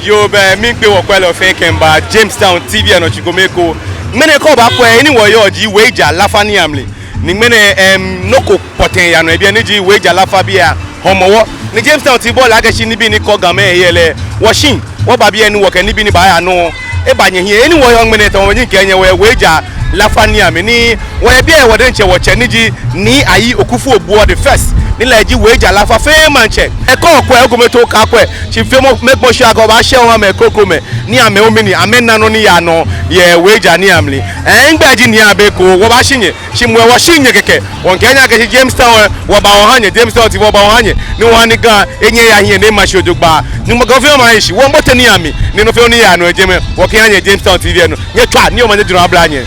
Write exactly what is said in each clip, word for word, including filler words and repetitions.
Yoo, bɛ miikpee wɔkwɛlɔi fɛɛ kɛmiiba Jamestown T V lɛ nɔ shi kome ekoŋŋ. Ŋmɛnɛ kɛ obaakwɛ he ni wɔyɔɔ ji Weija Laafa nii amli. Ni ŋmɛnɛ, em, nɔ ko pɔtɛɛ yaa nɔ yɛ biɛ ni ji Weija Laafa biɛ, Hɔmɔwɔ. Ni Jamestown T V bɔ lɛ akɛ shi nibii ni kɔɔ Gamɛi ahiɛ lɛ, wɔshi, wɔba biɛ ni wɔkɛ nibii ni baaya nɔ aba nyɛhiɛ. He ni wɔyɔɔ ŋmɛnɛ tamɔ bɔ ni mikɛɛ nyɛ, wɔyɛ Weija Laafa nii amli ni wɔyɛ biɛ wɔdiɛŋtsɛ wɔtsɛ ni ji Nii Ayi Okufuoboɔ the first, ni lɛ ji Weija Laafa fɛɛ maŋtsɛ. Kɛ okwɛ, okome too kɛ okwɛ, shi fɛɛ mɔ, mɛi gbɔ shi akɛ obaashɛ oha mɛi krokomɛi ni amɛwo mli ni amɛna nɔ ni yaa nɔ yɛ Weija nii amli. Ɛɛ, migbɛi ji Nii Abeko, wɔbaashi nyɛ. Shi moŋ wɔshi nyɛ kɛkɛ. Wɔŋkɛɛ nyɛ akɛ shi Jamestown lɛ, wɔba wɔha nyɛ, Jamestown T V wɔba wɔha nyɛ. Ni wɔha ni Ga enyɛ eya hiɛ ni ema shi jogbaŋŋ. Ni mɔ Ga fɛɛ ma eshi, wɔmiibote nii amli. Ni nɔ fɛɛ nɔ ni yaa nɔ yɛ jɛmɛ, wɔkɛha nyɛ Jamestown T V lɛ nɔ. Nyɛtswaa ni omanye juro abla nyɛ.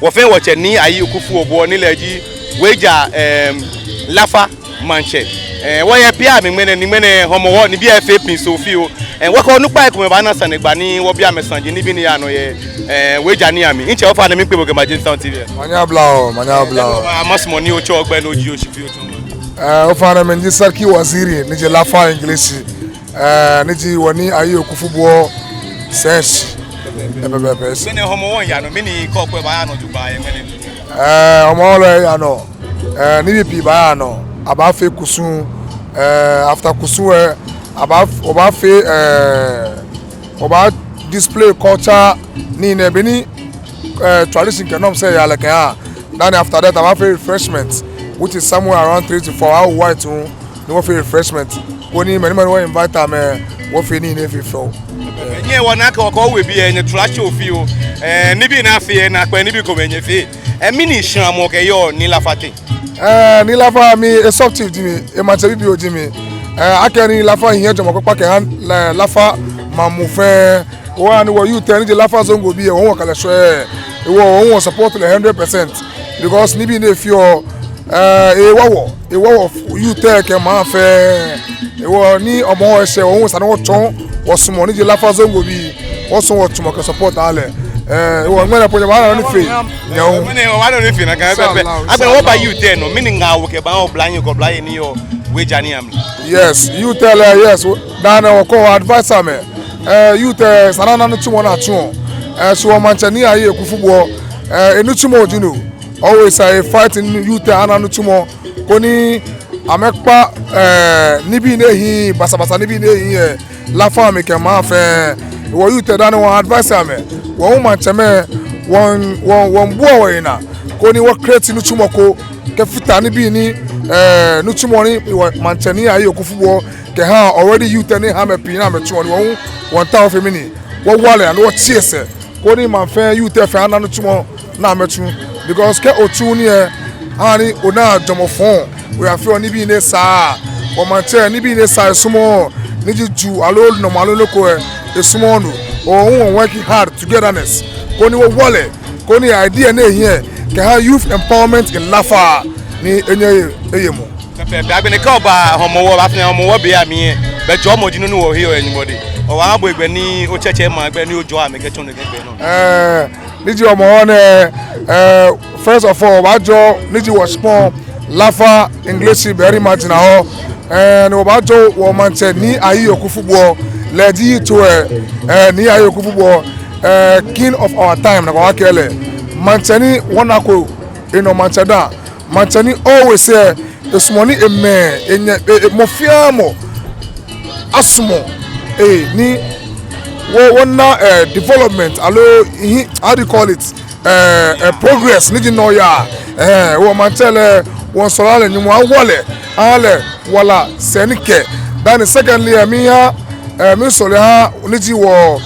Wɔfɛɛ wɔtsɛ Nii Ayi Okufuoboɔ ni lɛ ji Weija, em, Laafa maŋtsɛ. Ɛɛ, wɔyɛ biɛ mli ŋmɛnɛ, ni ŋmɛnɛ Hɔmɔwɔ ni biɛ efee piŋsoo fioo. Ɛɛ, wɔkɛ onukpai komɛi baana sane gba ni wɔbi amɛ saji nibii ni yaa nɔ yɛ, ɛɛ, Weija nii amli. Ntsɛ, ofainɛ miikpee bo kɛmiiba Jamestown T V lɛ. Manye abla o, manye abla o. Ɛɛ, masumɔ ni otsɔɔ ogbɛi ni ojie oshi fioo tsɔɔmɔ. Ɛɛ, ofainɛ mi ji Sarki Waziri ni ji Laafa English. Ɛɛ, ni ji wɔ Nii Ayi Okufuoboɔ sɛɛshi. Ɛɛ, pɛpɛɛpɛ. Mɛni Hɔmɔwɔ yaa nɔ, mɛni kɛ okwɛ baaya nɔ jogbaŋŋ yɛ ŋmɛnɛ? Ɛɛ, Hɔmɔwɔ lɛ yaa nɔ. Ɛɛ, nibii pii baaya nɔ. Abaafee kusum. Ɛɛ, after kusum lɛ, abaa, wɔbaafee, ɛɛ, wɔbaa display culture nii nɛɛ, bɔ ni, ɛɛ, tradition kɛ norms lɛ yaa lɛ kɛha. Dani after that, abaafee refreshment, which is somewhere around three to four. Awo white hu ni wɔfee refreshment. Koni mɛi ni mɛi ni wɔ invite amɛ, wɔfee nii ni efee fɛo. Nyɛ wɔna akɛ wɔkɛ owe biɛ, nyɛtara shi fioo. Ɛɛ, nibii ni afeɔ, naakpɛɛ nibii komɛi nyɛfee. Ɛɛ, mɛni shramɔ kɛyɔɔ Nii Laafa teŋ? Ɛɛ, Nii Laafa, mi executive ji mi, emaŋtsɛ bibioo ji mi. Ɛɛ, akɛni Laafa hiɛ jɔɔmɔ kpakpa kɛha, ɛɛ, Laafa maŋ muu fɛɛ. Wɔ ni wɔ youth lɛ ni ji Laafa Zongo bii lɛ, wɔ hu wɔkɛ lɛ shwɛɔ. Wɔ, wɔ hu wɔ support lɛ hundred percent. Because nibii ni efeɔ, ɛɛ, ewa wɔ, ewa wɔ youth lɛ kɛ maŋ fɛɛ. Wɔ ni Hɔmɔwɔ eshɛ, wɔ hu esa ni wɔtsɔɔ wɔsuɔmɔ ni ji Laafa Zongo bii, wɔsuɔmɔ wɔtsɔɔ kɛ support lɛ. Ɛɛ, wɔ ŋmɛnɛ po nyɛbaana nɔ ni fee. Nyɛ hu. Ŋmɛnɛ wɔbaana nɔ ni fee nakai pɛpɛɛpɛ. Agbɛnɛ wɔba youth lɛ nɔ, mɛni ŋaa wɔkɛbaa oblayei kɛ oblayei ni yɔɔ Weija nii amli? Yes, youth lɛ, yes, daa nɛɛ wɔkɔ wɔ advice amɛ. Ɛɛ, youth lɛ, esa ni ana nitsumɔ ni atsuɔ. Ɛɛ, shi wɔ maŋtsɛ Nii Ayi Okufuoboɔ, ɛɛ, enitsumɔ ji no. Always, ɛɛ, e fight ni youth lɛ ana nitsumɔ. Koni amɛkpa, ɛɛ, nibii ni ehiii, basabasa nibii ni ehiii, ɛɛ, Laafa mli kɛ maŋ fɛɛ. Wɔ youth lɛ daa nɛɛ wɔ advice amɛ. Wɔ hu maŋtsɛmɛi, wɔ, wɔ, wɔbua wɔhe naa. Koni wɔ create nitsumɔ ko kɛfata nibii ni, ɛɛ, nitsumɔ ni wɔ maŋtsɛ Nii Ayi Okufuoboɔ kɛha already youth lɛ ni ha amɛ pii ni amɛtsuɔ ni wɔ hu wɔmiitao wɔfee mɛni, wɔwa lɛ, ani wɔtsi esɛɛ. Koni maŋ fɛɛ youth lɛ fɛɛ ana nitsumɔ ni amɛtsu. Because kɛ otsuuu nii lɛ, ani onaa jɔɔmɔ fɔŋ, oyafeɔ nibii ni esaaa. Wɔ maŋtsɛ, nibii ni esaaa esumɔɔɔ, ni ji juu aloo nɔmɔ aloo nɔ ko lɛ, esumɔɔɔ no. Wɔ hu wɔ work hard togetherness. Koni wɔwa lɛ, koni idea ni ehiɛ kɛha youth empowerment in Laafa ni enyɛ eye, eye mɔ. Pɛpɛɛpɛ, agbɛnɛ kɛ oba Hɔmɔwɔ, obaafee Hɔmɔwɔ bii amli lɛ, bɛ jɔɔmɔ ji nɔ ni wɔheɔ yɛ Nyɔŋmɔ dɛŋ. Obaahã bo hegbɛ ni otsɛtsɛ maŋ gbɛ ni ojɔɔ amɛ kɛ tsɔne kɛ gbɛ nɔ. Ɛɛ, ni ji Hɔmɔwɔ nɛɛ, ɛɛ, first of all, wɔbaajɔɔ ni ji wɔshikpɔŋ Laafa English Berima Jinahɔ. Ɛɛ, ni wɔbaajɔɔ wɔ maŋtsɛ Nii Ayi Okufuoboɔ, lɛ ji yitso lɛ, ɛɛ, Nii Ayi Okufuoboɔ, ɛɛ, king of our time, nakai wɔkɛɔ lɛ. Maŋtsɛ ni wɔnako enɔ maŋtsɛ dã. Maŋtsɛ ni always lɛ, esumɔɔ ni emɛi, enyɛ, e, e, mɔ fɛɛ mɔ asumɔ, e, ni wɔ, wɔna, e, development aloo, ehi, how do you call it? E, e, progress ni ji nɔyaa. E, wɔ maŋtsɛ lɛ, wɔmiisɔle lɛ, Nyɔŋmɔ awa lɛ, aha lɛ wala sɛɛ ni kɛ. Dani secondly, e, miiha Ɛɛ, miisɔle aha ni ji wɔ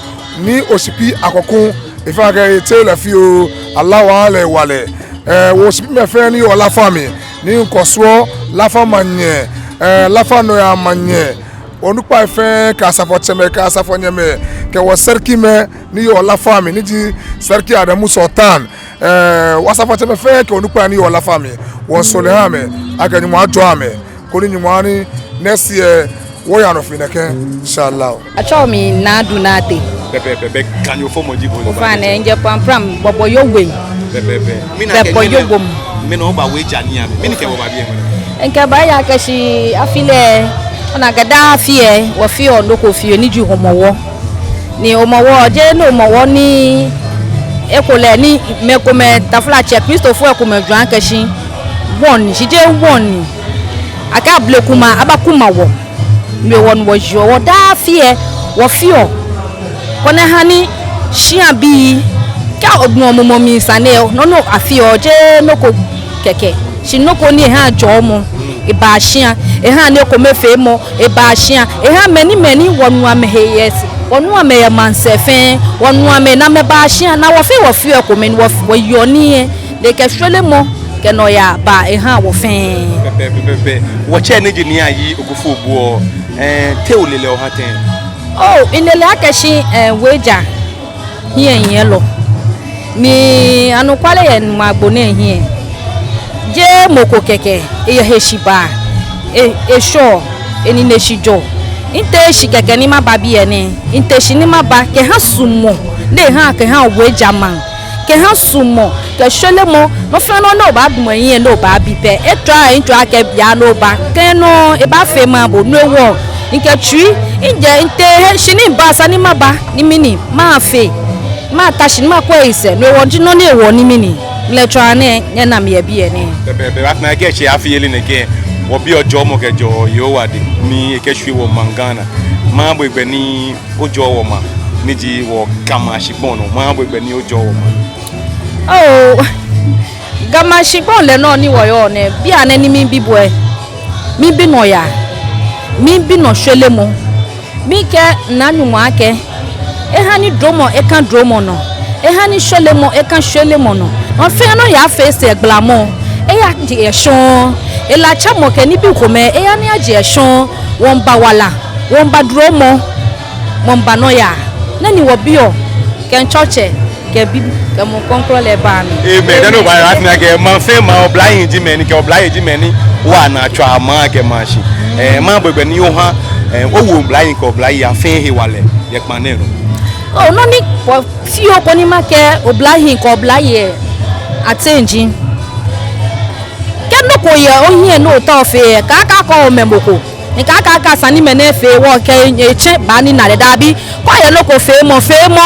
Nii Oshipi Akɔku, efee akɛ etsɛ lɛ fioo, alawa lɛ wale. Ɛɛ, wɔ Oshipimɛi fɛɛ ni yɔɔ Laafa mli, ni ŋkɔ sɔɔ Laafa Manyɛ, ɛɛ, Laafa nɔyaa manyɛ, onukpai fɛɛ kɛ asafoiatsɛmɛi kɛ asafoianyɛmɛi kɛ wɔ sarkimɛi ni yɔɔ Laafa mli ni ji Sarki Adamu Sultan, ɛɛ, wɔ asafoiatsɛmɛi fɛɛ kɛ onukpai ni yɔɔ Laafa mli, wɔsɔle aha amɛ akɛ Nyɔŋmɔ ajɔɔ amɛ koni Nyɔŋmɔ ni next year wɔya nɔ fe nɛkɛ, inshallah. Atsɛɔ mi Naa Adu Naate. Pɛpɛɛpɛ, bɛ Ganyo fɔmɔ ji bo. Ofainɛ, mijɛ Prampram, Bɔbɔ Yowem. Pɛpɛɛpɛ. Bɔbɔ Yowem. Mɛni okɛ wɔba Weija niiamli? Mɛni kɛ wɔba biɛ ŋmɛnɛ? Mikɛba ejaakɛ shi afi lɛ, ona akɛ daa afi lɛ, wɔfeɔ nɔ ko fioo ni ji Hɔmɔwɔ. Ni Hɔmɔwɔ, jeee nɔ Hɔmɔwɔ ni ekolɛ ni mɛi komɛi, taflatsɛ, Kristofoi komɛi jwɛŋ akɛ shi wɔŋ ni, shi jeee wɔŋ ni. Akɛ ablekuma, abakuma wɔ. No hewɔ ni wɔyeɔ wɔ daa afi lɛ, wɔfeɔ. Koni eha ni shia bii, kɛ onuɔ mumɔ mli sane lɛ, nɔ ni afeɔ, jeee nɔ ko kɛkɛ. Shi nɔ ko ni ehaa jɔɔmɔ, ebaa shia, ehaa ni ekomefeemɔ, ebaa shia, ehaa mɛi ni mɛi ni wɔnuɔ amɛhe yɛ, wɔnuɔ amɛ yɛ maŋsɛɛ fɛɛ, wɔnuɔ amɛ ni amɛbaa shia, ni wɔ fɛɛ wɔfeɔ ekome ni wɔ, wɔyeɔ nii lɛ, ni ekɛ shwelemɔ kɛ nɔyaa baa ehaa wɔ fɛɛ. Pɛpɛɛpɛ. Wɔtsɛ ni ji Nii Ayi Okufuobour, ɛɛ, te ole lɛ oha tɛŋŋ? Oo, mile lɛ akɛ shi, ɛɛ, Weija hiɛnyiɛlɔ. Ni anɔkwale yɛ Nuumo Agbo nɛɛ hiɛ. Jeee mɔ ko kɛkɛ, eyɛ heshibaa, e, eshɔ, enine shi jɔ. Mitee shi kɛkɛ ni maba biɛ nɛɛ, mitee shi ni maba, kɛha suɔmɔ, ni eha kɛha Weija maŋ. Kɛha suɔmɔ, kɛ shwelemɔ, nɔ fɛɛ nɔ ni obaadamɔ ohiɛ ni obaabi pɛ. Etsɔɔ, mitsɔɔ akɛ yaa ni oba, kɛ nɔ, ebaafee maŋ bo, no hewɔ. Mikɛ tsui, mijɛ, mitee shi ni miba esa ni maba, ni mi ni, mafee. Mata shi ni makwɛ esɛɛ, no hewɔ ji nɔ ni hewɔ ni mi ni. Mile tsɔ nɛɛ, nyɛna mi yɛ biɛ nɛɛ. Pɛpɛɛpɛ, afi nɛɛ kɛ shi afi yeli nɛkɛ, wɔbiɔ jɔɔmɔ kɛjɛɔ Yehowa dɛŋ, ni ekɛshwie wɔ maŋ Ghana. Maha bo hegbɛ ni ojɔɔ wɔ maŋ, ni ji wɔ Gamɛi ashikpɔŋ nɔ. Maha bo hegbɛ ni ojɔɔ wɔ maŋ. Oo, Gamɛi ashikpɔŋ lɛ nɔ ni wɔyɔɔ nɛɛ, bianɛ ni mibi bo lɛ, mibi nɔyaa, mibi nɔ shwelemɔ, mikɛɛ Naa Nyɔŋmɔ akɛ, eha ni duromɔ aka duromɔ nɔ, eha ni shwelemɔ aka shwelemɔ nɔ. Nɔ fɛɛ nɔ ni yaafee sɛɛ gblamɔ, eyaje eshɔŋŋ. Helatsamɔ kɛ nibii komɛi, eha ni aje eshɔŋŋ. Wɔmiiba wala, wɔmiiba duromɔ, wɔmiiba nɔyaa. Nɔ ni wɔbiɔ, kɛ ŋtsɔtsɛ, kɛ bi, kɛ Mumɔ Krɔŋkrɔŋ lɛ baa mli. Amen. Dani oba yɛ afi nɛɛ kɛ, maŋ fɛɛ maŋ oblahii ji mɛi ni, kɛ oblayei ji mɛi ni, wɔnaa tswa maŋ kɛ maŋ shi. Ɛɛ, maha bo hegbɛ ni oha, ɛɛ, owo oblahii kɛ oblayei afɛɛ hewalɛ yɛ kpaa nɛɛ nɔ. Oo, nɔ ni kɔ fioo koni makɛɛ oblahii kɛ oblayei ateŋ ji, kɛ nɔ ko yɛ ohiɛ ni otaoɔ ofee lɛ, kaakakɔ omɛ mɔ ko. Ni kaakakɛɛ esa ni mɛnɛ fee, wɔkɛ etsɛŋ baanina lɛ, dabi. Kɛ oyɛ nɔ ko feemɔ, feemɔ.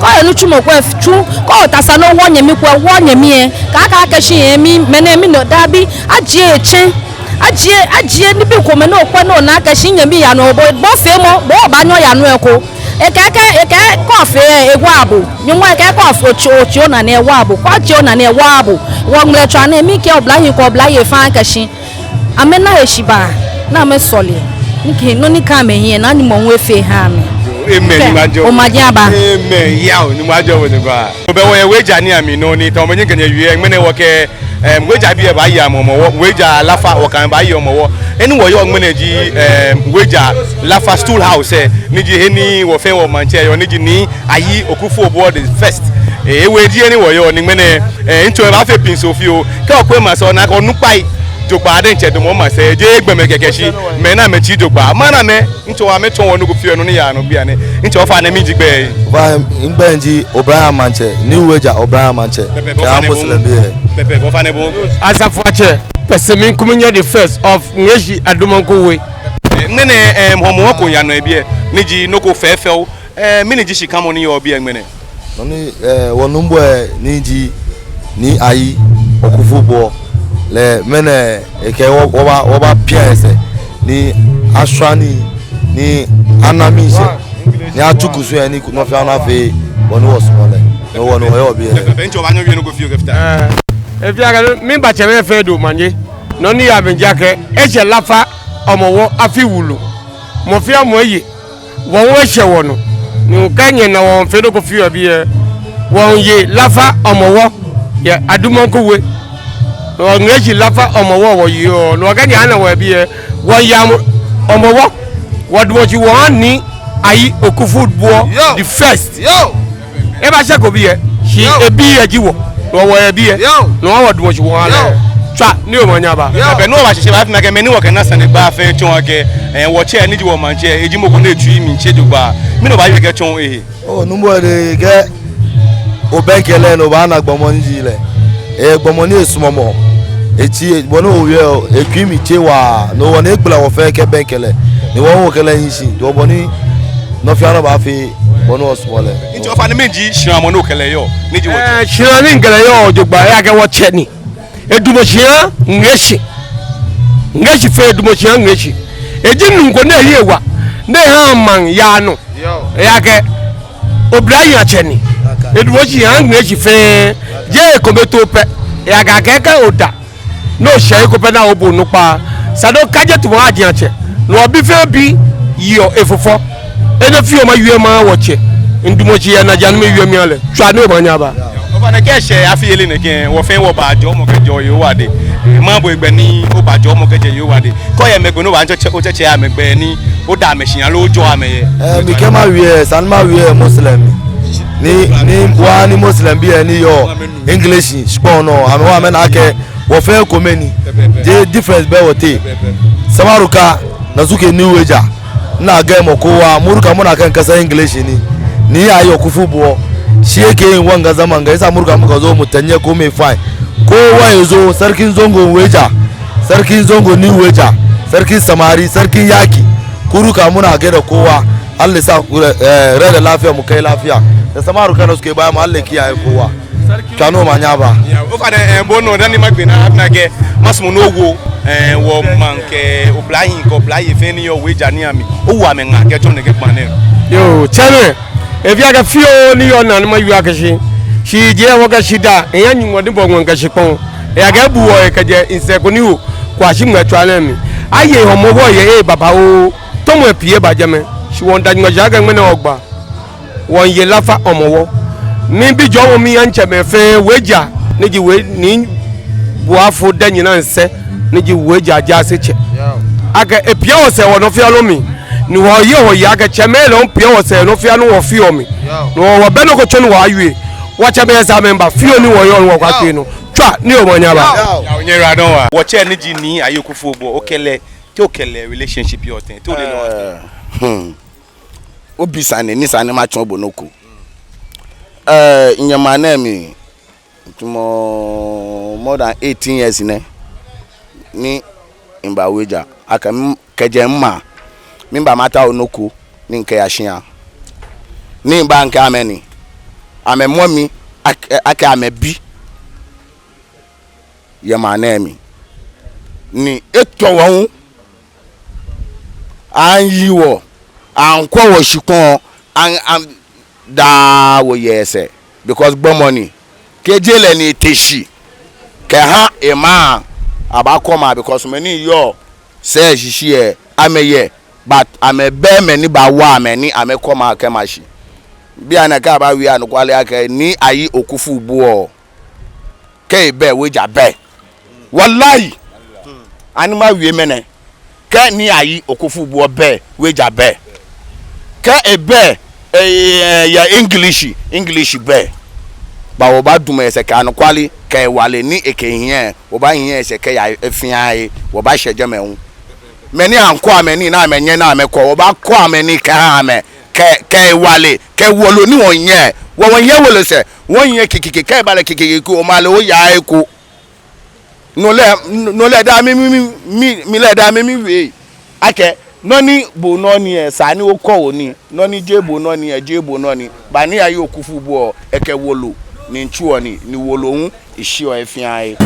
Kɛ oyɛ nitsumɔ ko lɛ, tsu. Kɛ otaoɔ esa ni owo onyɛmi ko lɛ, wo onyɛmi lɛ. Kaakɛɛ akɛ shi yɛ mi, mɛnɛ mi nɔ, dabi. Ajie etsɛŋ. Ajie, ajie nibii komɛi ni okwɛ ni ona akɛ shi nyɛmi yaa nɔ, bo, bo feemɔ, bo obaanyɛ oya nɔ eko. Ekɛɛ akɛ, ekɛɛ kɛ ofee lɛ, ewaaa bo. Nyɔŋmɔ ekɛɛ kɛ ofee, otsi, otsi onane, ewaaa bo. Kɛ otsi onane, ewaaa bo. Wɔŋmɛlɛtswaa nɛɛ, mikɛɛ oblahii kɛ oblayei fɛɛ akɛ shi amɛna heshibaa, ni amɛsɔle. Ni kɛ nɔ ni ka amɛhiɛ, Naa Nyɔŋmɔ hu efee eha amɛ. Amen. Nyɔŋmɔ ajɔɔ. Omanye aba. Amen. Yao, Nyɔŋmɔ ajɔɔ bo ni ba. Obɛ wɔ yɛ Weija niiamli nɔ ni tamɔ bɔ ni mikɛ nyɛ wie, ŋmɛnɛ wɔkɛ, ɛm, Weija bii lɛ baaye amɛ Hɔmɔwɔ, Weija Laafa wɔkɛ amɛ baaye Hɔmɔwɔ. He ni wɔyɔɔ ŋmɛnɛ ji, ɛm, Weija Laafa Stool House lɛ, ni ji he ni wɔ fɛɛ wɔ maŋtsɛ yɔɔ, ni ji Nii Ayi Okufuobour the first. Ee, hewɔ ji he ni wɔyɔɔ ni ŋmɛnɛ, ee, ŋtsɔ ebaafee piŋsoo fioo. Kɛ okwɛ maŋ sɛɛ ona akɛ onukpai jogbaŋŋ diɛŋtsɛ damɔ maŋ sɛɛ, jeee gbɔmɛi kɛkɛ shi, mɛi ni amɛtsii jogbaŋŋ. Maha amɛ, ŋtsɔ amɛtsɔɔ wɔ nɔ ko fioo, nɔ ni yaa nɔ bianɛ. Ŋtsɔ ofainɛ mɛni ji ogbɛi? Ofainɛ, migbɛi ji Oblahii Amantsɛ, Nii Weija Oblahii Amantsɛ. Pɛpɛɛpɛ, kɛ ofainɛ Muslim bo. Bii lɛ. Pɛpɛɛpɛ, ofainɛ bo. Asafoiatsɛ, Pɛsɛmi Kuminyɛ the first of Ŋleshi Adumankowei. Ŋmɛnɛ, ɛm, Hɔmɔwɔ ko yaa nɔ yɛ biɛ, ni ji nɔ ko fɛfɛo. Ɛɛ, mɛni ji shikamɔ ni yɔɔ biɛ ŋmɛnɛ? Nɔ ni, ɛɛ, wɔnuumo lɛ ni ji Nii Ayi Okufuobour lɛ, ŋmɛnɛ ekɛɛ wɔ, wɔba, wɔbapia esɛɛ ni ashwa nii, ni ana miishɛɛ, ni atsu kusum lɛ ni nɔ fɛɛ nɔ afee bɔ ni wɔsumɔɔ lɛ. No hewɔ ni wɔyɔɔ biɛ. Pɛpɛɛpɛ, ŋtsɔ obaanyɛ owie nɔ ko fioo kɛfata. Ɛɛ, efee akɛ mibatsɛ mɛi fɛɛ dɔmɔ manye. Nɔ ni yaa mli ji akɛ, etsɛ Laafa Hɔmɔwɔ afi wulu. Mɔ fɛɛ mɔ eye. Wɔŋ eshɛ wɔnɔ. Ni kɛ nyɛna wɔŋfee nɔ ko fioo yɛ biɛ, wɔŋye Laafa Hɔmɔwɔ yɛ Adumaŋku We. Wɔŋleshi Laafa Hɔmɔwɔ wɔyeɔ. Ni kɛ nyɛna wɔ yɛ biɛ, wɔŋye Hɔmɔwɔ. Wɔdamɔ shi wɔha Nii Ayi Okufubour the first. Ebashɛko biɛ, shi ebiɛ ji wɔ, wɔ wɔyɛ biɛ. Ni wɔdamɔ shi wɔha lɛ. Tswa, ni omanye aba. Bɛ ni wɔbashɛ shi baafee nakai, mɛi ni wɔkɛ naanɔ sane gba fɛɛ tsɔɔ akɛ, eh, wɔtsɛ ni ji wɔmaŋtsɛ, eji mɔ ko ni etsui mli tse jogbaŋŋ. Mɛni obaayɔse kɛtsɔɔ ehe? Oo, nuumo, de kɛ obɛŋkɛ lɛ ni obaana gbɔmɔ ni ji lɛ. Ee, gbɔmɔ ni esumɔɔ mɔ. Etsi, bɔ ni owie oo, etsui mli tse waa, no hewɔ ni egbala wɔ fɛɛ kɛbɛŋkɛ lɛ. Ni wɔ hu wɔkɛ lɛ hi shi, dɔ bɔ ni nɔ fɛɛ nɔ baafee bɔ ni wɔsumɔɔ lɛ. Nti ofainɛ mɛni ji shramɔ ni okɛ lɛ yɔɔ, ni ji wɔ? Ee, shramɔ ni mikɛ lɛ yɔɔ jogbaŋŋ, ejaakɛ wɔtsɛ ni. Edamɔ shi eha Ŋleshi. Ŋleshi fɛɛ edamɔ shi eha Ŋleshi. Eji nuu ko ni ehiɛ wa, ni ehaa maŋ yaa nɔ. Ejaakɛ oblahii atsɛ ni. Edamɔ shi eha Ŋleshi fɛɛ. Jeee ekome too pɛ. Ejaakɛ akɛɛ kɛ oda, ni oshɛ he ko pɛ ni obo onukpa, esa ni okɛje tamɔ aji atsɛ. Ni obi fɛɛ bi yeɔ efɔfɔi. Enɛ fioo mawie maha wɔtsɛ. Midamɔ shi yɛ najiaŋ ni miwie miha lɛ. Tswa, ni omanye aba. Ofainɛ, kɛ eshɛ afiyeli nɛkɛ, wɔ fɛɛ wɔbaajɔɔ mɔ kɛjɛɔ Yehowa dɛŋ. Mɛɛ gbɛ ni obaajɔɔ mɔ kɛjɛ Yehowa dɛŋ? Kɛ oyɛ mɛi gbɛ ni obaatsɛ, otsɛtsɛ amɛ gbɛ ni oda amɛ shi aloo ojɔɔ amɛ yɛ? Ee, mikɛɛ mawie, esa ni mawie Muslim. Ni, ni wɔ ni Muslim bii ni yɔɔ English shikpɔŋ nɔ, amɛwa amɛna akɛ wɔ fɛɛ ekome ni. Jeee difference bɛ wɔteŋ. Samaruka, Nasuke, New Weija. Ina gaya ma kowa, mu duka muna kan kasar Ingilishi ne. Ni ya yi Okufubuo. Shi yake yin wanga-zama, ga yasa mu duka muka zo mu tanye komai fine. Kowa ya zo, sarkin zangon Weija, sarkin zangon New Weija, sarkin samari, sarkin yaki. Ku duka muna gaida kowa. Allah ya sa ku, eh, rai da lafiya mu kai lafiya. Da samarukan da suke baya mu, Allah ya kiyaye kowa. Tswa ni omanye aba. Ofainɛ, eh, bo nɔ dani magbe naa, abi mi akɛ masumɔ ni owo, eh, wɔmaŋ kɛ oblahii kɛ oblayei fɛɛ ni yɔɔ Weija nɛɛ amli, owo amɛ ŋaa kɛtsɔ nɛkɛ kpaa nɛɛ. Yoo, tsɛmɛi, efee akɛ fioo ni yɔɔ naa ni mawie akɛ shi, shi jeee wɔkɛ shidaa, eya Nyɔŋmɔ ni bɔ ŋwɛi kɛ shikpɔŋ. Eya kɛ ebu wɔ yɛ kɛjɛ nsɛɛ ko ni wo, kɛyashi ŋmɛlɛtswaa nɛɛ mli. Aye Hɔmɔwɔ yɛ, eh, babaoo, tɔmɔi pii eba jɛmɛ, shi wɔmiida Nyɔŋmɔ shi akɛ ŋmɛnɛ wɔgba. Wɔmiiye Laafa Hɔmɔwɔ. Mibi jɔɔmɔ miiha mitsɛmɛi fɛɛ, Weija, ni ji We, Nii Buafo Danyina Nsɛ, ni ji Weija jaasetsɛ, akɛ epia wɔsɛɛ yɛ nɔ fɛɛ nɔ mli. Ni wɔyeɔ wɔyeɔ akɛ tsɛmɛi lɛ hu pia wɔsɛɛ yɛ nɔ fɛɛ nɔ ni wɔfeɔ mli. Ni wɔ, wɔbɛ nɔ ko tsɔ ni wɔyaawie. Wɔtsɛmɛi sa amɛba fioo ni wɔyɔɔ ni wɔkwa kpe nɔ. Tswa ni omanye aba. Yao, nyɛyiwaladɔŋŋ waa. Wɔtsɛ ni ji Nii Ayi Okufubuo, okɛ lɛ, te okɛ lɛ relationship yɔɔ tɛŋŋ? Te ole nɔ? Eh, hmm. Obi sane, ni sane matsɔɔ bo nɔ ko. Eh, nyɛmaŋ nɛɛ mli, tamɔ more than eighteen years nɛ, ni miba Weija, akɛ m-, kɛjɛ mimaŋ, miba mataoɔ nɔ ko, ni mikɛya shia. Ni miba mikɛɛ amɛ ni, amɛmɔ mi, ak-, akɛ amɛbi yɛ maŋ nɛɛ mli. Ni etɔ wɔ hu, aŋyi wɔ, aŋkwɛ wɔ shikpɔŋ, aŋ, aŋ, daa wɔyɛ esɛɛ. Because gbɔmɔ ni, kɛji lɛ ni ete shi kɛha emaŋ, abaakɔ maŋ, because mɛi ni yɔɔ sɛɛ shishi lɛ, amɛyɛ, but amɛbɛ mɛi ni baawa amɛ ni amɛkɔ maŋ kɛma shi. Bianɛ kɛ abaawie anɔkwale akɛ Nii Ayi Okufubuo, kɛ ebɛ, Weija bɛ. Wallahi. Ani mawie mɛni? Kɛ Nii Ayi Okufubuo bɛ, Weija bɛ. Kɛ ebɛ, eh, eh, yɛ English, English bɛ. Baa wɔbaadamɔ esɛɛ kɛ anɔkwale, kɛ hewalɛ ni ekɛhiɛ, wɔbaahiɛ esɛɛ kɛya he fɛɛ he, wɔbaashɛ jɛmɛ hu. Mɛi ni aŋkɔ amɛ nii ni amɛnyɛ ni amɛkɔ, wɔbaakɔ amɛ nii kɛha amɛ, kɛ, kɛ hewalɛ, kɛ wolo ni wɔnyɛ, wɔ, wɔnyɛ wolo sɛɛ, wɔnyɛ kikiki, kɛ eba lɛ kikiki ko, omale oya eko. No lɛ, no lɛ daa mi, mi, mi, mi, mi lɛ daa mi, miwie akɛ, nɔ ni bo nɔ ni lɛ, esa ni okɔ onii, nɔ ni jeee bo nɔ ni lɛ, jeee bo nɔ ni. Baa Nii Ayi Okufubuo, ekɛ wolo ni tsuɔ nii, ni wolo hu eshiɔ he fɛɛ he.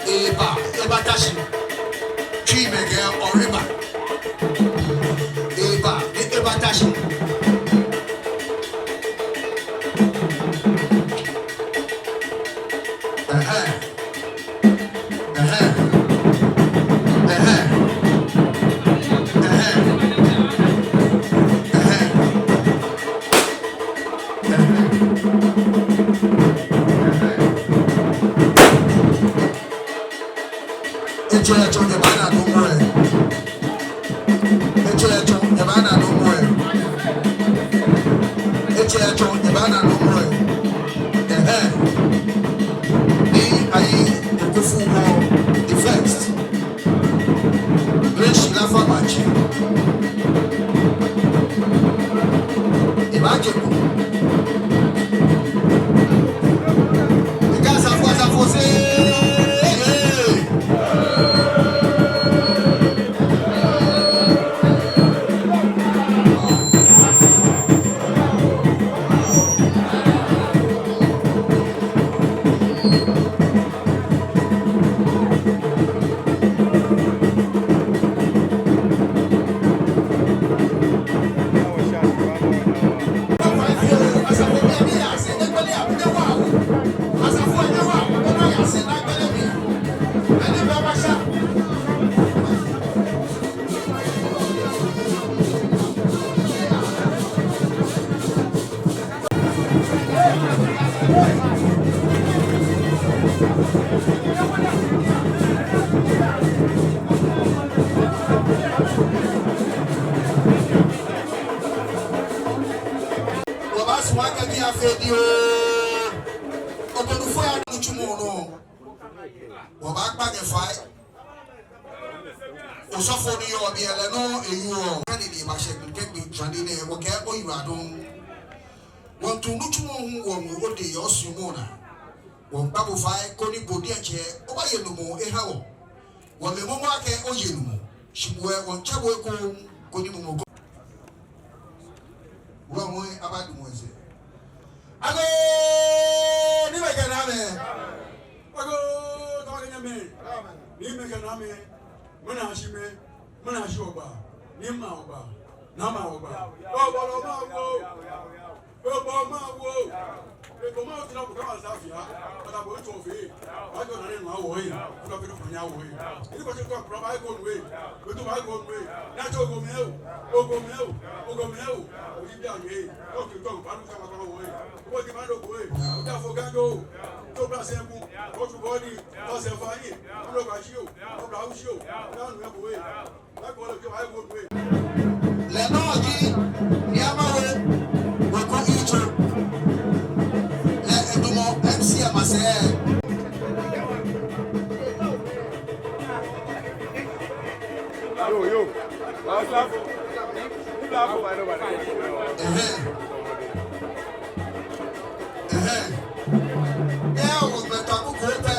Eba, eba ta shi. Twi mɛgɛ ɔreba. Eba, e-, eba ta shi. Ɛhɛɛ. Ɛhɛɛ. Ɛhɛɛ. Ɛhɛɛ. Ɛhɛɛ. Etsɔ, etsɔ, nyɛbaana nɔ mɔ ɛ. Etsɔ, etsɔ, nyɛbaana nɔ mɔ ɛ. Etsɔ, etsɔ, nyɛbaana nɔ mɔ ɛ. Ɛhɛɛ. Nii Ayi Okufuomo the first. Leshi la fa machi. Eba je ko. Eka safo, safo se. Hey, hey. Wɔbaasumɔ akɛ ni afee dioo. Otonufo ya nitsumɔ nɔ. Wɔbaakpa nyɛ fai. Osɔfo ni yɔɔ biɛ lɛ nɔŋŋ eyɔɔ. Kɛ́ ni ni ebashɛ gbi kɛ gbi tsani nɛɛ, wɔkɛɛ oyiwaladɔŋŋ. Wɔmiitsu nitsumɔ hu wɔmiiwo odɛŋ yɛ osuɔmɔ naa. Wɔmiikpa bo fai koni bo diɛŋtsɛ obaye lumɔ eha wɔ. Wɔle momo akɛ oye lumɔ. Shi bo lɛ wɔmiitsɛ bo ekoŋŋ koni mumɔ ko. Wulɔmɔ lɛ abadamɔ esɛɛ. Agoo, Nyɔŋmɔ kɛ naamɛi. Agoo, Nyɔŋmɔ kɛ naamɛi. Nyɔŋmɔ kɛ naamɛi. Mɛni ashi mɛi. Mɛni ashi Oba. Nyɔŋmɔ Oba. Naamɛi Oba. Oba lɔ ma wo. Oba ma wo. Eko ma oti na buka wa safia, bata bo ito fe. Wa jo na le ma wo yi, kuna fe ko nya wo yi. Ni ko se ko kura ba ko nwe. Ko to ba ko nwe. Na jo go mi o. O go mi o. O go mi o. O di bia mi. O ki to ba lu ka ma ko wo yi. O di ma lo ko yi. O da fo ga do. To bra se mu. O tu body. O se fa yi. O lo ba shi o. O bra u shi o. Na nu ko yi. Lɛ nɔ ji Niiamawe Weku Itsɔ. Lɛ edamɔ M C amasɛi. Yo, yo. Ɛhɛɛ. Ɛhɛɛ. Yɛ wo gbɛ ta ku ko pɛ.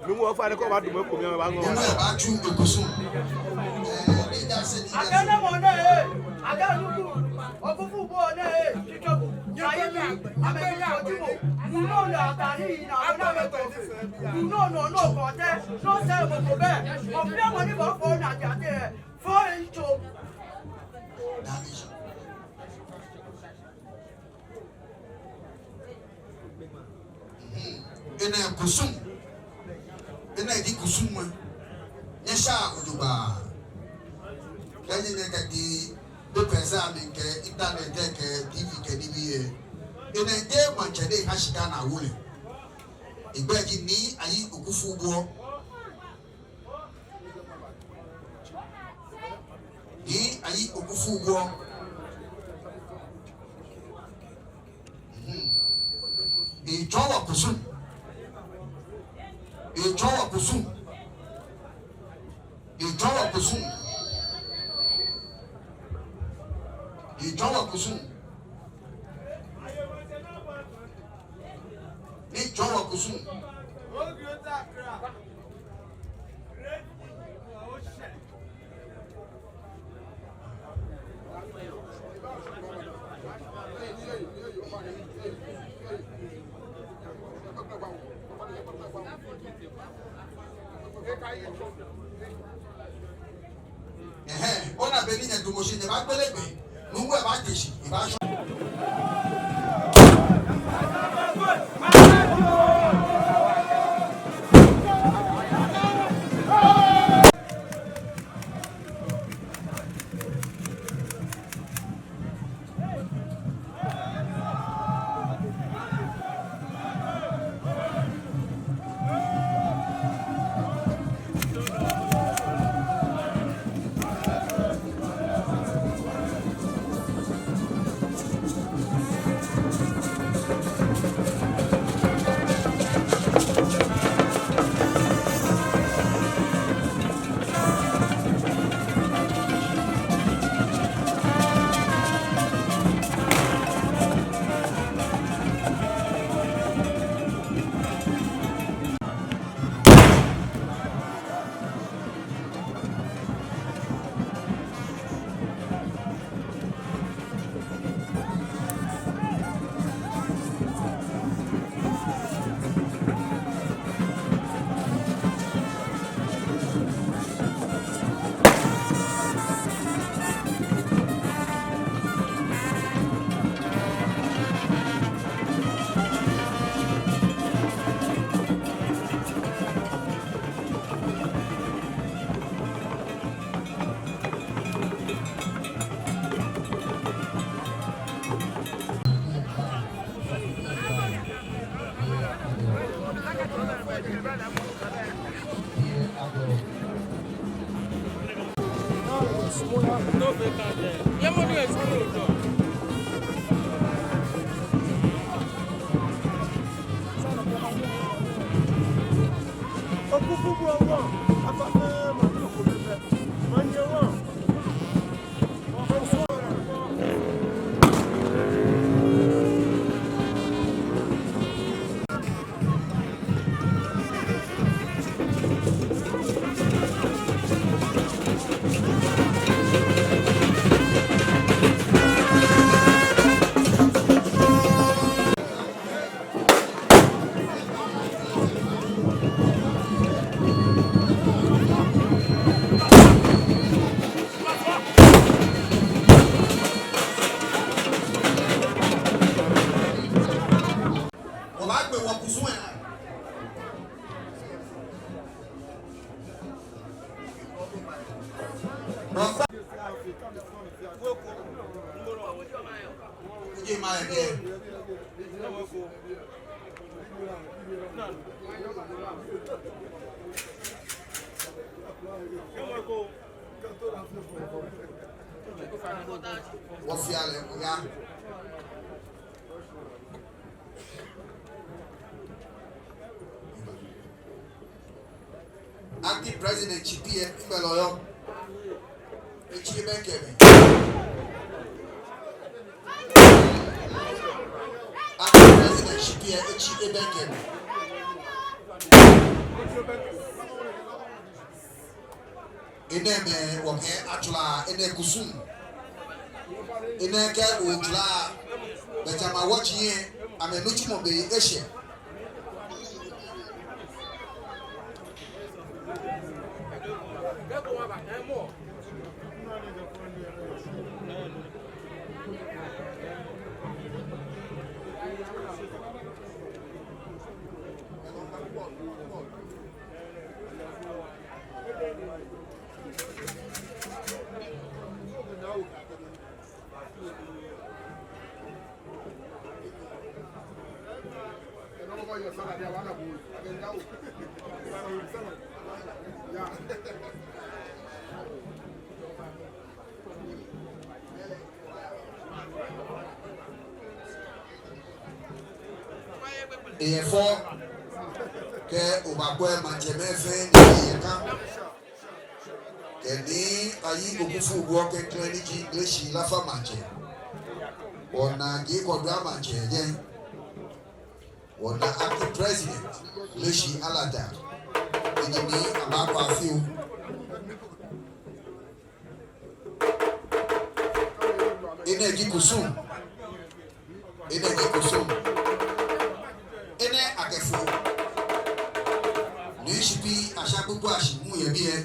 Nuumo, ofainɛ kɛ obaadamɔ eko mli, obaŋɔ. Akɛ namɔ nɛ, akɛ nuku, okufu bo nɛ, kikɛ bo, ayi mi, amɛ ni kɔji bo, nuno nɛ akari na, amɛ na mɛ kɔ, nuno nɔ, nɔ kɔtɛ, nɔ sɛ mɔ ko bɛ, ɔfia mɔ ni bɔ fo na jate, fo ntso. Enɛ kusum. Enɛ ji kusum mɛ. Nyɛsha ojogbaŋŋ. Kɛ nyɛ nyɛkɛ di, be pɛ sa mi kɛ internet kɛ T V kɛ nibii yɛ. Enɛ ji maŋtsɛ ni ha shika na wule. Egbɛi ji Nii Ayi Okufubour. Nii Ayi Okufubour. Mhm. Etsɔɔ wɔ kusum. Etsɔɔ wɔ kusum. Etsɔɔ wɔ kusum. Etsɔɔ wɔ kusum. Etsɔɔ wɔ kusum. Ɛhɛɛ, ona bɔ ni nyɛdamɔ shi, nyɛbaagbele gbɛ. Nuumo baate shi, ebaashɔ. Kɛ ma yɛ biɛ. Wɔfia lɛ, wɔya. Acting President tsɛ biɛ, ŋmɛlɛ yɔɔ. Etsi ebɛŋkɛ mli. Acting President tsɛ biɛ, etsi ebɛŋkɛ mli. Enɛɛmɛi wɔkɛ atswaa, enɛ kusum. Enɛ kɛ otswaa, bɛ tsɛ ma wɔtsi yɛ, amɛnitsumɔ be eshɛ. Eyɛ fɛo kɛ obaakwɛ maŋtsɛmɛi fɛɛ ni yɛ kã. Kɛ Nii Ayi Okufuobuɔ klɛŋklɛŋ ni ji Leshi Laafa Maŋtsɛ. Wɔna Gikɔdua Maŋtsɛ jɛ. Wɔna Acting President Leshi Alata. Eji ni abaakɔ afi oo. Enɛ ji kusum. Enɛ ji kusum. Enɛ akɛfo. Ni shipi asha kpukpu ashi mu yɛ biɛ.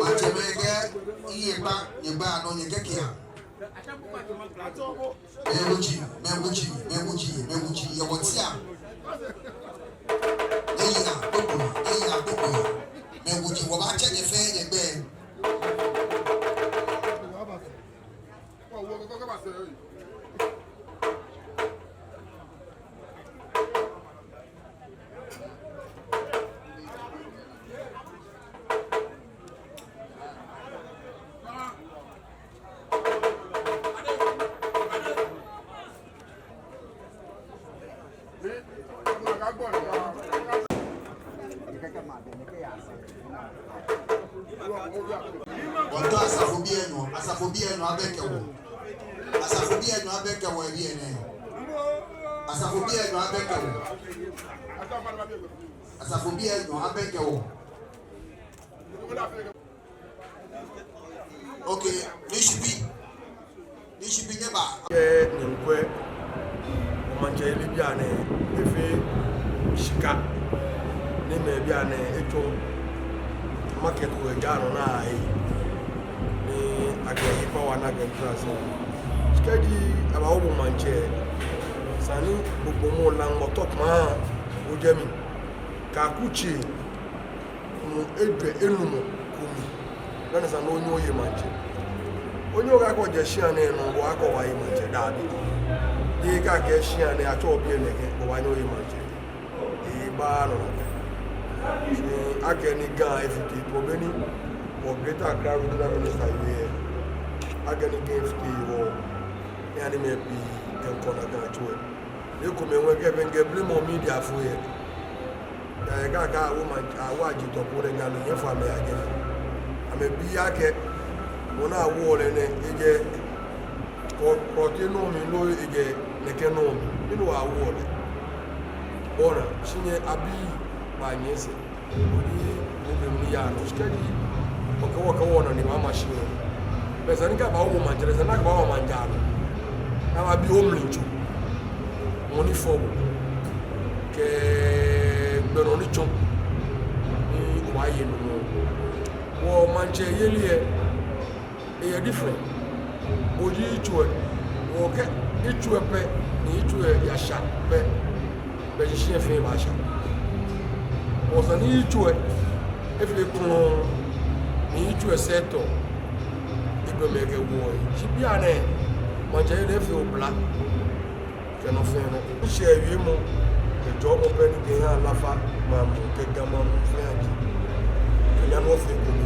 Maŋtsɛmɛi kɛ, iye kpa, nyɛgba nɔ nyɛkɛkɛa. Mɛi wuji, mɛi wuji, mɛi wuji, mɛi wuji, yɛ wɔtia. Nyɛyea kpokpo, nyɛyea kpokpo. Mɛi wuji, wɔbaatsɛ nyɛ fɛɛ nyɛgbɛi. Wɔto asafobii enyɔ, asafobii enyɔ abɛŋkɛ wɔ. Asafobii enyɔ abɛŋkɛ wɔ yɛ biɛ nɛɛ. Asafobii enyɔ abɛŋkɛ wɔ. Asafobii enyɔ abɛŋkɛ wɔ. Okay, Nii Shipi. Nii Shipi nyɛba. Kɛ nyɛkwɛ, maŋtsɛyeli bianɛ, efee shika. Ni mɛi bianɛ, etsɔ market ko eja nɔ naa ei. Ni akɛ yi power naa kɛ trust. Shika ji, abaawo bo maŋtsɛ. Sani gbogbo mɔ laŋ mɔ tɔ kpaa, ojɛ mli. Kaaku tsɛ. Mɔ ejwɛ enumɔ ko mli. Dani esa ni onyɛ oye maŋtsɛ. Onyɛ okakɔ jɛ shia nɛɛ nɔ, bo akɛ oye maŋtsɛ daabi. Jeee akɛ shia nɛɛ atsɔ obi nɛkɛ, obaanyɛ oye maŋtsɛ. Ebaaa nɔ nakai. Shi akɛni Ga efite, to be ni wɔ Greater Accra Regional Minister yɛ. Akɛni Ga efite wɔ. Eha ni mɛi pii kɛ ŋkɔ naa Ga tsuɛ. Ekomɛi ŋwɛi kɛ bɛŋkɛ blema mli diɛŋtsɛ yɛ. Yaa yɛ Ga, Ga awo maŋ, awo ajitɔ ko lɛ Ga lɛ nyɛfa amɛ yajɛ. Amɛbi akɛ, mɔ ni awo lɛ nɛɛ, ejɛ Kɔ, Kɔte nɔ mli loo ejɛ nɛkɛ nɔ mli. Mɛni hewɔ awo lɛ? Bɔ ni, shi nyɛ abii baanyɛ sɛɛ. Odi, obi mli yaa nɔ, shika ji, okɛ wɔ, okɛ wɔ nɔ ni mama shi nɔ. Bɛ sani kɛ abaawo maŋtsɛ, sani akɛ abaawo maŋtsɛ nɔ. Ni abaabi omli tsu. Mɔ ni fɔ bo. Kɛ gbɛ nɔ ni tsɔ. Ni obaaye nɔ. Wɔ maŋtsɛyeli lɛ. Eyɛ different. Bo ji yitso lɛ, okɛ yitso lɛ pɛ, ni yitso lɛ yasha pɛ, bɛ shishi lɛ fɛɛ baasha. Esa ni yitso lɛ efee krɔŋŋ, ni yitso lɛ sɛɛ tɔ, egbɔmɛi kɛ wɔ lɛ. Shi bianɛ, Maŋtsɛ, ele efee obla kɛ nɔ fɛɛ nɔ. Mishɛɛ wiemɔ kɛ jɔɔmɔ pɛ ni mikɛhaa Laafa maŋ muu kɛ Ga maŋ muu fɛɛ ji, kɛ́ yaa nɔ fɛɛ ko ni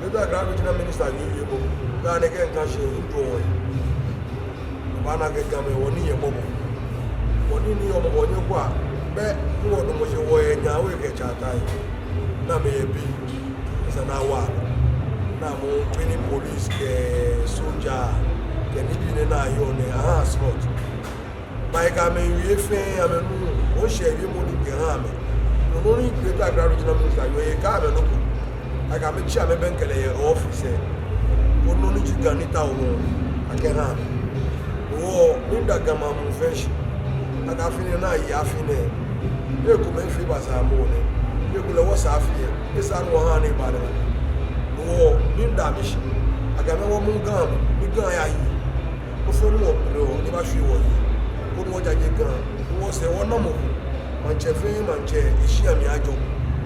Greater Accra Regional Minister wie wiemɔ, Ga nɛɛ kɛ ŋkã shi ŋjɔɔ wɔyi. Obaana akɛ Gamɛi wɔnii yɛ mɔbɔ. Wɔnii ni yɔɔ mɔbɔ nyɛkwɛa. Bɛ ni wɔdamɔ shi wɔyɛ nyɛ we kɛ tsɛ ataa. Ni amɛyɛ bii, esa ni awa. Ni amɛkpɛ ni police kɛ soja kɛ nibii nɛɛ ni yɔɔ nɛɛ aha slot. Bɛ kɛ amɛwie fɛɛ amɛnu, wɔshɛɛ wiemɔ ni mikɛha amɛ. No nɔ ni Greater Accra Regional Minister yɔɔ, ekɛɛ amɛ nɔ ko. Akɛ amɛtsi amɛbɛŋkɛ lɛ yɛ office. Koni nɔ ni ji Ga nitaomɔ akɛha amɛ. Wɔ, miida Ga maŋ muu fɛɛ shi. Akɛ afi nɛɛ ni aye afi nɛɛ, ekomɛi fɛɛ basaa mɔ nɛɛ. Ekolɛ wɔsaa afi nɛɛ, esa ni wɔha ni eba nɛɛ. Wɔ, miida amɛ shi. Akɛ amɛ wɔ muu Ga mli, ni Ga yahi. Ofɛɛ ni wɔpleɔ, ni ebashwie wɔyi. Koni wɔjaje Ga. Wɔsɛɛ wɔna mɔ ko. Maŋtsɛ fɛɛ maŋtsɛ, eshia mli ajɔ.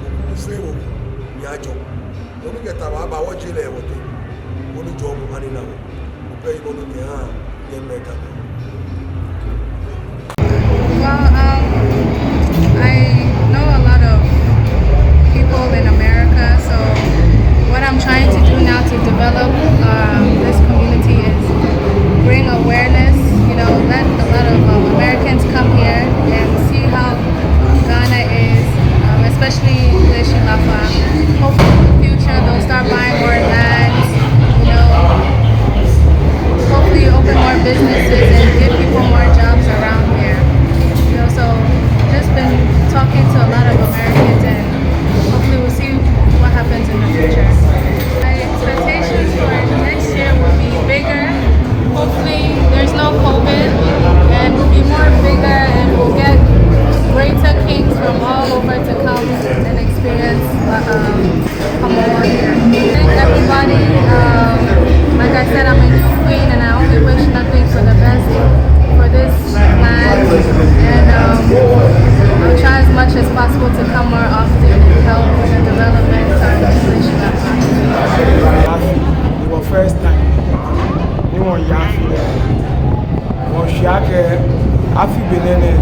Wɔkuu fɛɛ wɔkuu mli ajɔ. Mɔ ni kɛ ta baaba wɔje lɛ wɔteŋ. Koni jɔɔmɔ anina wɔ. Opɛ yi mɔ ni kɛha nyɛmɛi Ga. Well, um, I know a lot of people in America, so what I'm trying to do now to develop, um, this community is bring awareness, you know, let a lot of, um, Americans come here and see how Ghana is, um, especially Ngleshie Laafa. Hopefully in the future they'll start buying more lands, you know, hopefully open more businesses and give people more jobs around here. You know, so just been talking to a lot of Americans, and hopefully we'll see what happens in the future. My expectations for next year will be bigger. Hopefully there's no COVID, and we'll be more bigger, and we'll get greater kings from all over to come and experience, uh, um, Hɔmɔwɔ here. Thank everybody. Um, like I said, I'm a new queen, and I only wish nothing for the best for this land. And, um, I'll try as much as possible to come more often and help with the development of Ngleshie Laafa. Afi, it was first time. Ni wɔya afi nɛɛ, wɔshwɛ akɛ afi benɛ nɛɛ,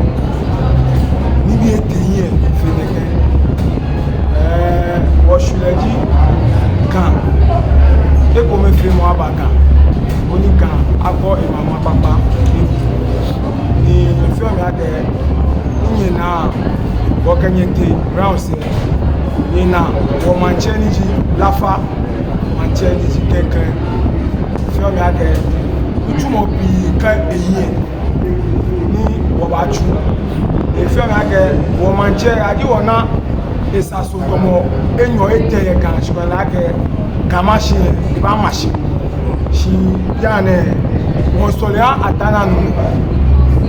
nibii etee hiɛ fe nɛkɛ. Ɛɛ, wɔshwɛ lɛ ji Ga. Ekomefeemɔ aba Ga. Koni Ga akɔ emama kpakpa. Ni efeɔ mi akɛ, nyɛna, wɔkɛ nyɛtee round sɛɛ. Nyɛna, wɔmaŋtsɛ ni ji Laafa maŋtsɛ ni ji klɛŋklɛŋ. Efeɔ mi akɛ nitsumɔ pii kã ehiɛ ni wɔbaatsu. Efeɔ mi akɛ wɔmaŋtsɛ, aji wɔna esa sɔlemɔ enyɔ etɛ yɛ Ga shikpɔŋ lɛ akɛ Ga Mashi, ebaama shi. Shi bianɛ, wɔsɔle ataa nɔ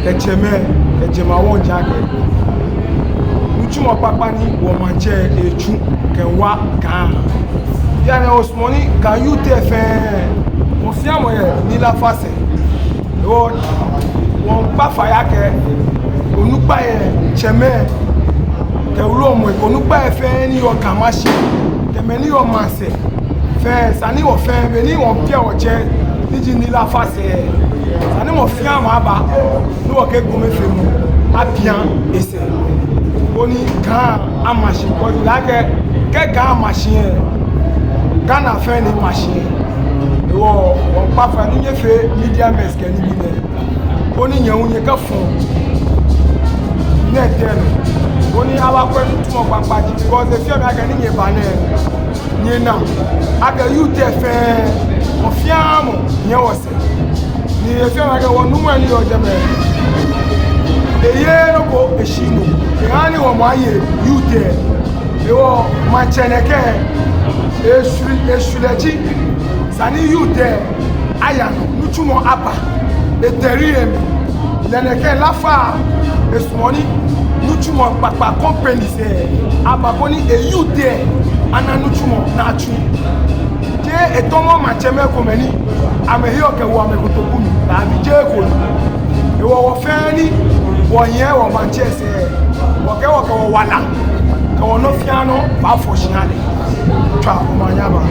kɛ tsɛmɛi, kɛ jemawɔŋ ja kɛ nitsumɔ kpakpa ni wɔmaŋtsɛ etsu kɛwa Ga. Bianɛ wɔsumɔɔ ni Ga youth fɛɛ, mɔ fɛɛ mɔ yɛ Nii Laafa sɛɛ. Wɔ, wɔmiikpa fai akɛ onukpai, tsɛmɛi, kɛ wulɔmɛi, kɛ onukpai fɛɛ ni yɔɔ Ga Mashi, kɛ mɛi ni yɔɔ maŋsɛɛ fɛɛ, esa ni wɔ fɛɛ, be ni wɔpiɛ wɔtsɛ ni ji Nii Laafa sɛɛ, esa ni mɔ fɛɛ mɔ aba, ni wɔkɛ ekomefeemɔ apia esɛɛ. Koni Ga ama shi, koni lɛ akɛ, kɛ Ga ma shi lɛ, Ghana fɛɛ ni ma shi lɛ. Wɔ, wɔmiikpa fai ni nyɛfee media mess kɛ nibii nɛɛ. Koni nyɛ hu nyɛkɛfɔ nɛɛ tɛ nɔ. Koni abakwɛ nitsumɔ kpakpa ji. Because efeɔ mi akɛ ni nyɛba nɛɛ, nyɛna akɛ youth fɛɛ, mɔ fɛɛ mɔ yɛ wɔsɛɛ. Ni efeɔ mi akɛ wɔnuumo ni yɔɔ jɛmɛ, eyeee nɔ ko eshi nɔ. Ehaa ni wɔmɔ aye youth. Ewɔ, maŋtsɛ nɛkɛ, eshwɛ, eshwɛ lɛ ji, esa ni youth aya nɔ, nitsumɔ aba. Etee ri emi. Lɛ nɛkɛ Laafa, esumɔɔ ni nitsumɔ kpakpa companies aba koni e youth ana nitsumɔ ni atsu. Jeee etɔmɔ maŋtsɛmɛi komɛi ni amɛhiɔ kɛwoɔ amɛ kotoku mli, daabi, jeee eko ni. Ewɔ, wɔ fɛɛ ni wɔyɛ wɔmaŋtsɛ sɛɛ, wɔkɛ, wɔkɛ wɔwala kɛ wɔnɔ fɛɛ nɔ baafɔ shi aha lɛ. Tswa omanye aba.